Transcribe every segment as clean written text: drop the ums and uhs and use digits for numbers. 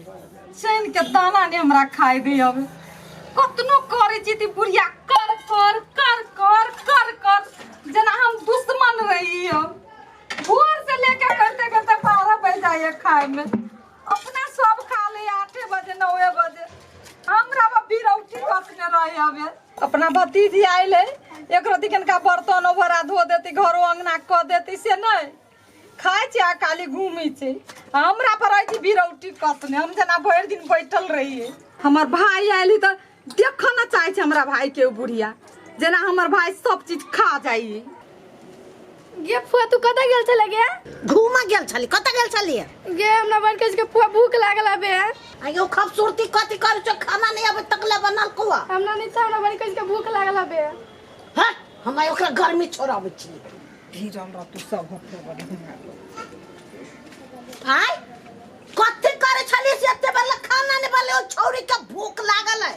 चैन के दाना ने हमरा खाए दे। अब कतनो करे छी ती बुढ़िया कर कर कर कर कर कर, जेना हम दुश्मन रही। हम भोर से लेके करते करते 12 बज जाइए खाए में। अपना सब खा ले 8 बजे 9 बजे, हमरा बा बिरौटी कसने रहे। हवे अपना भतीजी आयल है, एक रति कनका बर्तन ओभरा धो देती, घरो अंगना क देती, से नहीं खाइ छै आ खाली घूमै छै। हमरा पर रहै छै बिरौटी कसने, हम जेना भरि दिन बैठल रहियै। हमर भाई आयल तऽ देखऽ न चाहै छै हमरा भाई के बुढ़िया, जेना हमर भाई सब चीज खा जाइए। गे फुआ, तू कतऽ गेल छले गे? घूमऽ गेल छली। कतऽ गेल छली? गे हमरा बड़ कहै छै के फुआ भूख लागल हबे। आयो खूबसूरती कथी करै छौ? खाना नहीं अभी तक ले बनल कुआ? हमरा नहीं था, हमरा बड़ कहै छै के भूख लागल हबे। हट, हम आइ ओकरा गर्मी छोड़ाबै छी। भीजल रहतू सब होते बढ़िया। आय कथी करै छली से एते बेर खाना नहीं बनले? ओ छौरी के भूख लागल है।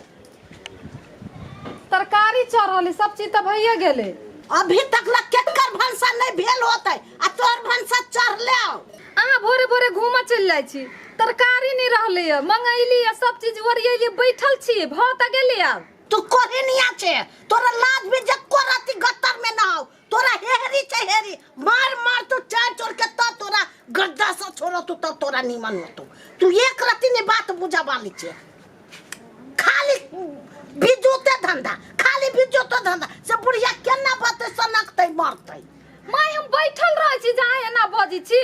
तरकारी चढ़ल, सब चीज तऽ भइए गेलै। अभी तक ला केकर भनसा नहीं भेल होतै आ तोर भनसा चढ़ले आओ। अहाँ भोरे भोरे घूमऽ चलि जाइ छी, तरकारी नहि रहलै यऽ, मंगैली आ सब चीज ओरियैली, बैठल छी, भऽ तऽ गेलै आब। तू कोहिनिया छे, तोरा लाज भी जे कोरती गत्तर में ना हो। तोरा हेहरी छे हेरी, मार मार तू चार चोर के तब तोरा गद्दा से छोड़ो तू, तब तोरा नीमन होतो। तू एक रति ने बात बुझा वाली छे, खाली बिजूते धंधा, खाली बिजूते धंधा से बुढ़िया केना बात सनकतै मरतै। माय हम बैठल रहै छी, जहाँ एना बजै छी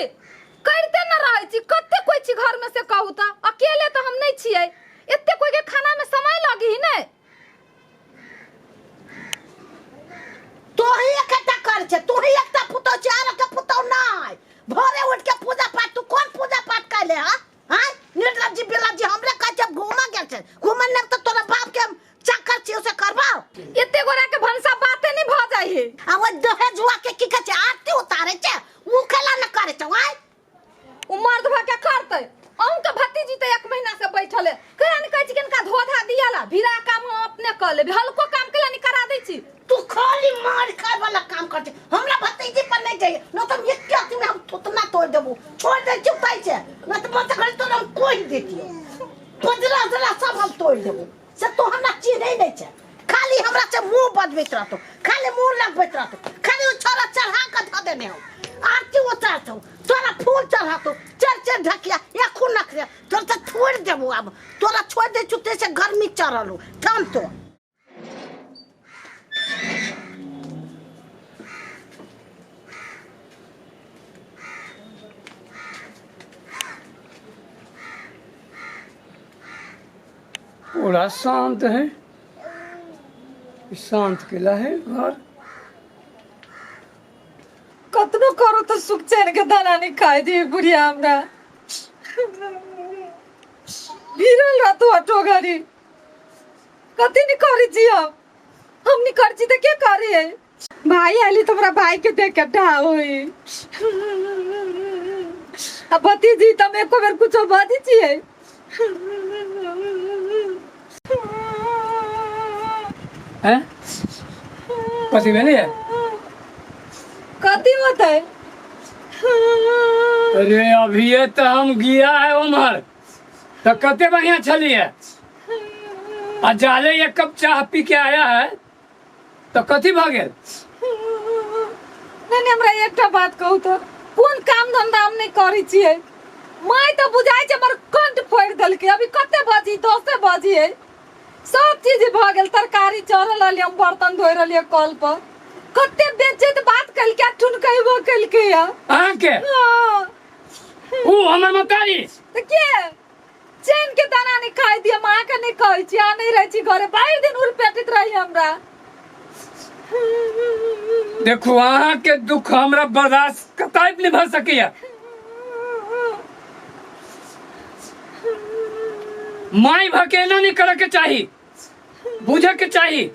करिते न रहै छी। कते कोइ छी घर में से कहू तऽ, अकेले तऽ हम नहि छियै। एते कोइ के खाना में समय लगी ने। तू ही एकटा कर छे, तू ही एकटा पुतौ छे, आर के पुतौ नहीं। भोरे उठ के पूजा पाठ, तू कौन पूजा पाठ कैले? हा हां निर्लज्जी बेलज्जी, हमरे कहै छै घूमऽ गेल छै। घूमऽ नहि तऽ तोरा बाप के चक्कर छियौ से करबाओ। एते गोरा के भनसा बाते नहीं भऽ जाइ है। आ ओ दहेजुआ के की कहै छै आरती उतारे छै, उ केला न करे छै? आय उ मर्द भऽ के करतै? अहूँ के भतीजी तऽ 1 महीना से बैठल है, कहिया ने कहै छी किनका धो धा दियाला, भिड़ा काम हम अपने कऽ लेबै, हल्को काम केला नहीं करा दै छी। तू खाली मार खाए वाला काम कर छै, हमरा भतीजी पर नहीं जाइए न तो एक अथी में हम थुतना तोड़ देबो। छोड़ दे, चुप छै न तो मत कर, तो हम कोई देतियो बजरा जरा सब हम तोड़ देबो। से तो हमरा चिन्है नहीं छै, खाली हमरा से मुंह बजबैत रहतो, खाली मुंह लगबैत रहतो, खाली ओ छोरा चढ़ा के धऽ देने हो, आरती उतारतो, तोरा फूल चढ़ातो, चढ़ चढ़ ढकिया एखू नखरे तोरा तऽ छोड़ देबो। आब तोरा छोड़ दे चुते से गर्मी चढ़ल हो, थम तो। पूरा शांत है, शांत केला है घर। कतनो करू तऽ सुख चैन के दाना नहीं खाइ दी बुढ़िया। हमरा भिड़ल रहतो ऑटो गाड़ी, कथी नहीं करै छी हम? हम नहीं करै छी तऽ के करी है? भाई आइली तऽ हमरा भाई के देख के ढा होई, आ भतीजी तऽ हम एको बेर कुछो बाजै छियै? हैं, कथी भेलै? कथी होतै? अरे अभिये तो हम गिया है उम्हर तो कते बढ़िया छलिए, आ जाले एक कप चाह पी के आया है तो कथी भऽ गेल? नहीं नहीं, हमरा एकटा बात कहू तऽ, कोन काम धंधा हम नहीं करै छियै? माय तऽ बुझाइ छै हमर कंठ फोड़ि देलकै। अभी कते बजी? 10 बजी है, सब चीज भऽ गेल, तरकारी चढ़ल रहलियै, हम बर्तन धोइ रहलियै कल पर, कते बेज्जत बात केलकै आ ठुनकेबो केलकै। अहाँके? हाँ। ऊ हमर मतारी। तऽ के चैन के दाना नहीं खाइ दिए? माँ के नहीं कहै छी, आ नहीं रहै छी घरे, भरि दिन उड़पेटित रही हमरा। देखू, अहाँके दुख हमरा बर्दाश्त कतई नहि भऽ सकैया। माय भऽ के एना नहि करऽ के चाही, बुझऽ के चाही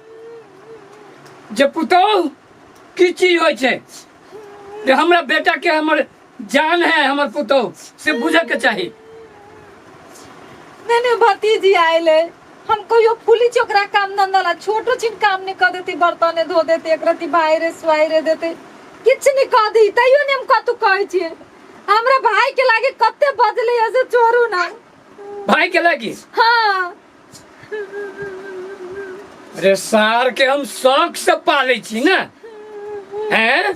जे पुतोह की चीज होइ छै, जे हमरा बेटा के हमर जान है हमर पुतोह, से बुझऽ के चाही। नहीं नहीं, भतीजी आयल है, हम कहियो फूली छी ओकरा काम धंधा ला छोटो छिन काम नहीं कर देती, बर्तने धो देती, एक रति बाहरे सुआरे देते, किछु नहीं कह दी, तैयो नहीं हम कतू कहै छियै। हमरा भाई के लागे कते बजले है से छोड़ू ना। भाई के लगी? हाँ। अरे सार के हम शौक से पालै छी ने, हैं?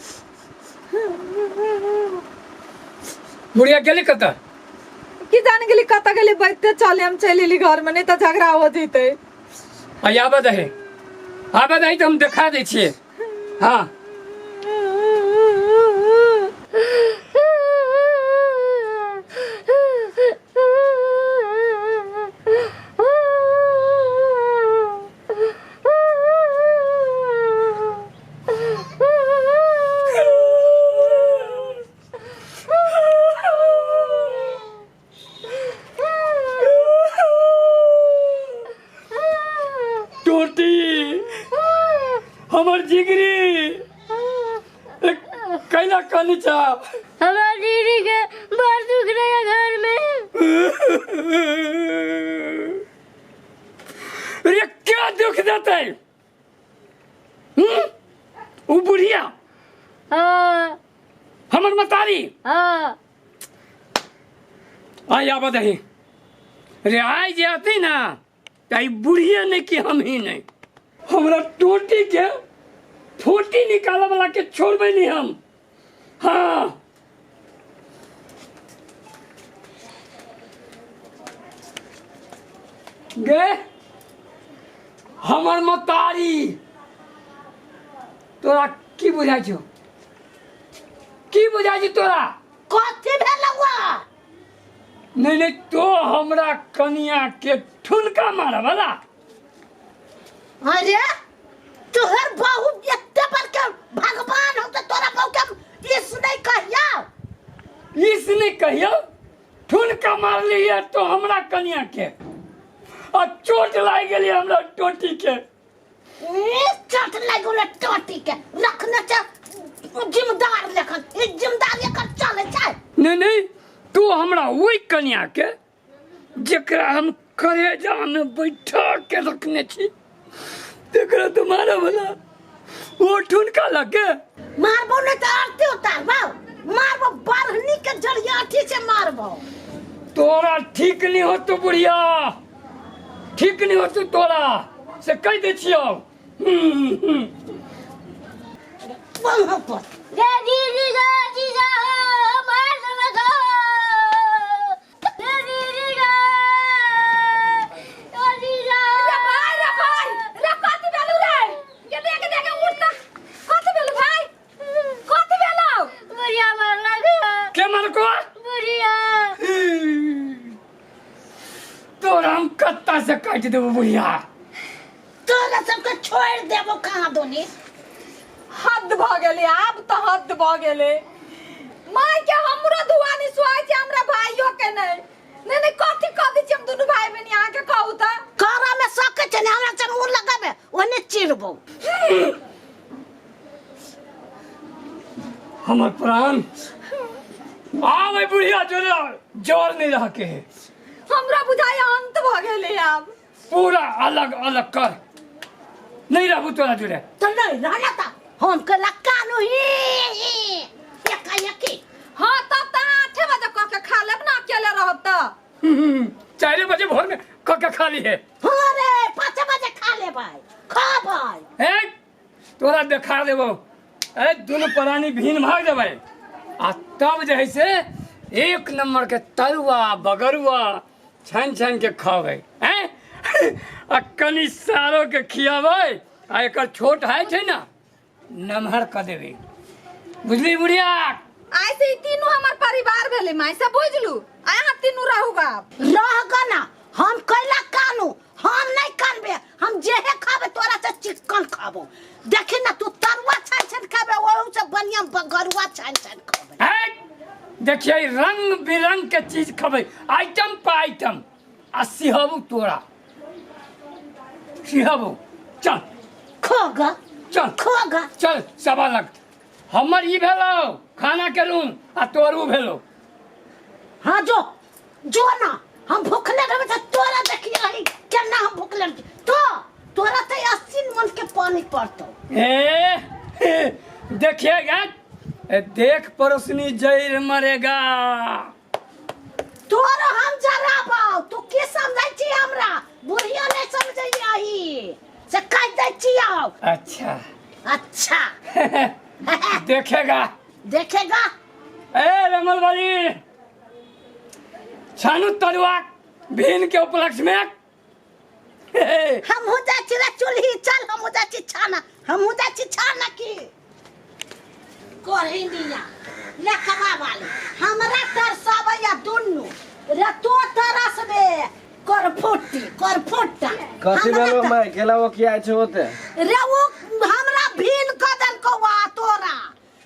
बुढ़िया गेली कतऽ? की जान गेली कतऽ गेली, बैठते चले हम चलि एली घर में, नहीं तऽ झगड़ा हो जैते। आ आबऽ दही, आबऽ दही तऽ हम देखा दै छियै। हाँ। टोटी हमर जिगरी कैला कहनी चा? हमार दीदी के बड़ दुख रहे घर में। रे क्या दुख देते? हम्म? उ बुढ़िया? हाँ। हमर मतारी? हाँ। आइ आबऽ दही रे, आइ जे अती ना तऽ ई बुढ़िए नहि कि हम ही नहि, हमरा टोटी के फूटी निकालऽ वाला के छोड़बै नहीं हम। हाँ गे हमर मतारी, तोरा की बुझाइ छौ? की बुझाइ छौ तोरा? कथी भेलौआ? नहीं नहीं, तो हमरा कनिया के ठुनका मारे वाला। अरे तोहर बहू एते बड़का भगवान हो तो तोरा बहू के इस नहीं कहिया? इस नहीं कहियो, ठुनका मार लिया तो हमरा कनिया के आ चोट लागि गेली हमरा टोटी के। ई चोट लागि गेलै टोटी के, रखने छै जिम्मेदार लेखन, ई जिम्मेदार एकर चले छै। नहीं नहीं, तू हमरा ओहि कनिया के जेकरा हम करेजा में बैठा के रखने छी तेकरा तो मारे वाला वो ठुनका लगे। मारबो नहीं तो आरती उतारबो, मारबो बारहनी के जरियाठी से मारबो। तोरा ठीक नहीं हो तो बुढ़िया, ठीक नहीं हो तो तोरा से कह दे छियो। वहाँ पर गे दीदी गे जीजा मार देलक। गे दीदी गे ओ जीजा। रे भाई, रे भाई, रे कथी भेलौ रे? गे देख देख उठ त, कथी भेलौ भाई? कथी भेलौ? बुढ़िया मारलक। के मारको? बुढ़िया। तोरा हम कत्ता से काटि देबो बुढ़िया। तोरा सबके छोड़ देबो कहाँ दोनी। हद भ गेलै, आब तऽ हद भ गेलै। माय के हमरो धुआ नहीं सुहाय छै, हमरा भाइयो के नहीं। नहीं नहीं, कथी कह दै छी हम दुनू भाई बहिन अहाँके, कहू तऽ? करा में सके छै ने, हमरा संग मुँह लगाबे ओने चिरबो। हमर प्राण आवे बुढ़िया जोर जोर नहीं रह के है। हमरा बुझाय अंत भ गेलै आब। पूरा अलग अलग कर, नहीं रहबू तोरा जुड़े। तो नहीं रहना था हम के लक्का नु ही ही एका एकी। हाँ तब तऽ अहाँ 8 बजे कह के खा लेब ना, अकेले रहब तऽ। 4 बजे भोर में कह के खा ली है। हाँ रे 5 बजे खा ले भाई, खा भाई। ए तोरा देखा देबो, ए दुनू प्राणी भीन भाग देबै आ तब जे है से 1 नंबर के तरुआ बगरुआ छानि छानि के खाबै, हैं? आ कनि सारो के खियाबै आ एकर छोट है छै ना नमहर कऽ देबै, बुझली बुढ़िया? आइ से ई तीनू हमर परिवार भेलै माय, से बुझलू? आ अहाँ तीनू रहू गा। रह गा ना, हम कैला कानू, हम नहीं कानबे, हम जेहे खाबे तोरा से चिकन खाबो। देखी ना तू तरुआ छानि छानि खाबे, ओहू से बढ़िया बगरुआ छानि छानि खाबे। है देखिए रंग बिरंग के चीज खबै, आइटम पर आइटम, आ सिहबू तोरा सिहबू। चल खोगा चल खोगा चल सवा लाख हमर ई भेलो खाना के रूम आ तोर ऊ भेलो। हाँ जो जो ना हम भूखले रहबे त तोरा देखिए हई केना हम भूखले रहबे तो तोरा त 80 मन के पानी पड़तो। ए देखिएगा, ए, देख पड़ोसनी जैर मरेगा। तोरा हम जराबाओ, तू की अच्छा। अच्छा। देखेगा। देखेगा। ए रमलवाली, छानू तरुआ भीन के उपलक्ष्य में। हम हो जा छी रे चूल्ही, चल हम हो जा छी छाना, हम हो जा छी छाना की कोहिनिया लखवा वाली हमरा तरसाबैया दुन्नू रे, तो तरसबे करफुट्टी करफुट्टा। कथी हमरा भेलो माय? केला वो किया छै ओते? रे वो हमरा भीन क देलकौ आ तोरा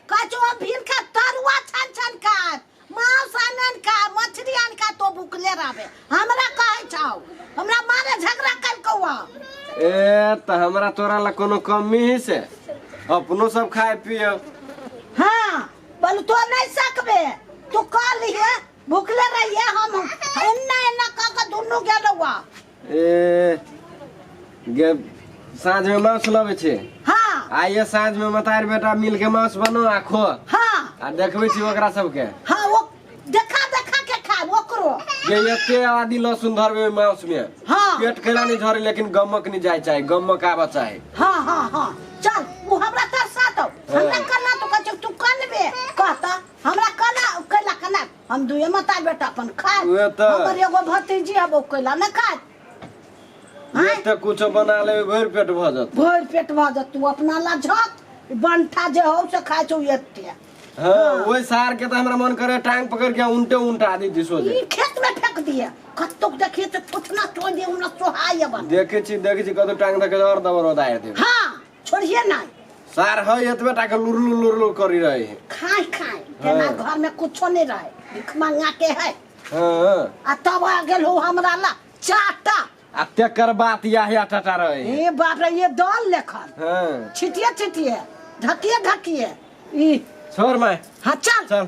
कहै छौ भीन के तरुआ छान छान खाय, मांस आनन खाय, मछली आन खाय, तो भुखले रहबे हमरा कहै छौ। हमरा मारे झगड़ा कलकौ आ। ए त हमरा तोरा ला कोनो कमी ही से अपनो सब खाए पिए। हाँ बोलू तो नहीं सकबे, तू कह लिहे भुखले रहिए, हम एन्ना एन्ना कह के दुनू गेलौ आ। ए गे साँझ में मांस लबै छै? हाँ। आइए साँझ में मतार बेटा मिल के मांस बनो आ खो। हाँ। आ देखबै छी ओकरा सबके। हाँ वो देखा देखा के खा ओकरो। ये एते आदि लहसुन धरबे मांस में। हाँ। पेट केला नहीं झरे लेकिन गमक नहीं जाए चाहे, गमक आबऽ चाहे। हाँ हाँ हाँ चल वो हमरा तरसा दो। हमरा करना तो कहै तू कनबे कहता हमरा कना कैला कना हम दुए मतार बेटा अपन खाए। उहे तऽ। हमर एगो भतीजी हब ओ कैला न खाए। ये तऽ कुछो बना लेबै भरि पेट भऽ जत। भरि पेट भऽ जत, तू अपना ला झत बंठा जे हौ से खाइ छौ एते। हाँ ओहि सार के तऽ हमरा मन करे टांग पकड़ के उल्टे उल्टा दी दिसो जे। ई खेत में फेंक दिए कतौ देखिए तऽ थुथना तोड़ दिए हमरा सोहाय बन। देखै छी कतौ टांग धके और दबर ओदाय देबै। हाँ छोड़िए नहीं। सार है एतबे टा के लुरलु लुरलु करी रहे है। खाय खाय तेना हाँ। घर में कुछो नहीं रहे भीख मंगा के है। हाँ। आ तब आ गेल हो हमरा ला चाटा। आ तेकर बात या या टाटा रहे है। ए बाप रे ये दल लेखन। हाँ। छिटिए छिटिए ढकिए ढकिए ई छोड़ मैं। हाँ चल। चल।